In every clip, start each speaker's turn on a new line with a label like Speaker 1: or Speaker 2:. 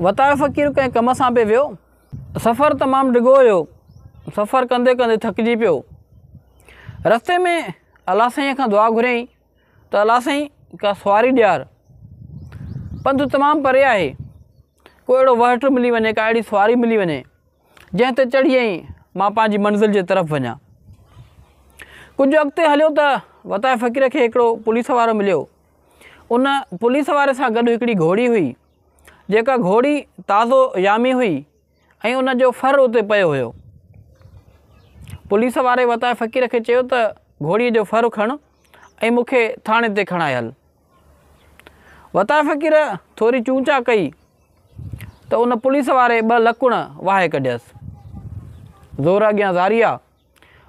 Speaker 1: وتايو فقير ڪنهن ڪم سان پئي ويو. سفر تمام ڊگهو هيو. سفر ڪندي ڪندي ٿڪجي پيو. رستي ۾ الله سائينء کان دعا گهريائين ته الله سائين ڪا سواري ڏيار. پنڌ تمام پري آهي. ڪو اهڙو وهٽ ملي وڃي، ڪا اهڙي سواري ملي وڃي، جنهن تي چڙهي ۽ مان پنهنجي منزل جي طرف وڃان. ڪجهه اڳتي هليو ته وتائي فقير کي هڪڙو پوليس وارو مليو. ان پوليس واري سان گڏ هڪڙي گهوڙي هئي، جيڪا گهوڙي تازو يامي هئي ۽ ان جو ڦر اتي پيو هيو. پوليس واري وتائي فقير کي چيو ته گهوڙيء جو ڦر کڻ ۽ مون کي ٿاڻي تي کڻائي هل. وتائي فقير ٿوري چون چان ڪئي ته ان پوليس واري ٻه لڪڻ وهائي ڪڍيس. زور اڳيان زاري آ.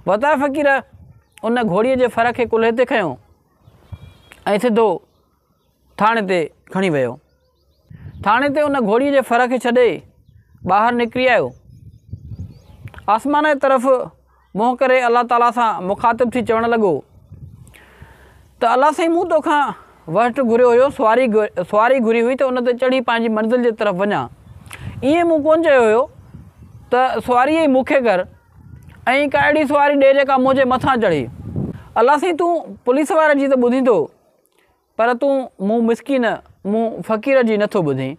Speaker 1: وتائي فقير ان گهوڙيء جي ڦر کي ڪلهي تي کنيو ۽ سڌو ٿاڻي تي کڻي ويو. ٿاڻي تي ان گهوڙي جي ڦر کي ڇڏي ٻاهر نڪري آيو. آسمان جي طرف منهن ڪري الله تعاليٰ سان مخاطب ٿي چوڻ لڳو ته الله سائين مون توکان وهٽ گهريو هيو، سواري سواري گهري هئي ته ان تي چڙهي پنهنجي منزل جي طرف وڃان. ائين مون ڪونه چيو هيو ته سواري ئي مون کي ڪر ۽ ڪا اهڙي سواري ڏي جيڪا منهنجي مٿان چڙهي. الله سائين تون پوليس واري جي ته ٻڌين ٿو پر تون مون مسڪين، مون فقير جي نٿو ٻڌين.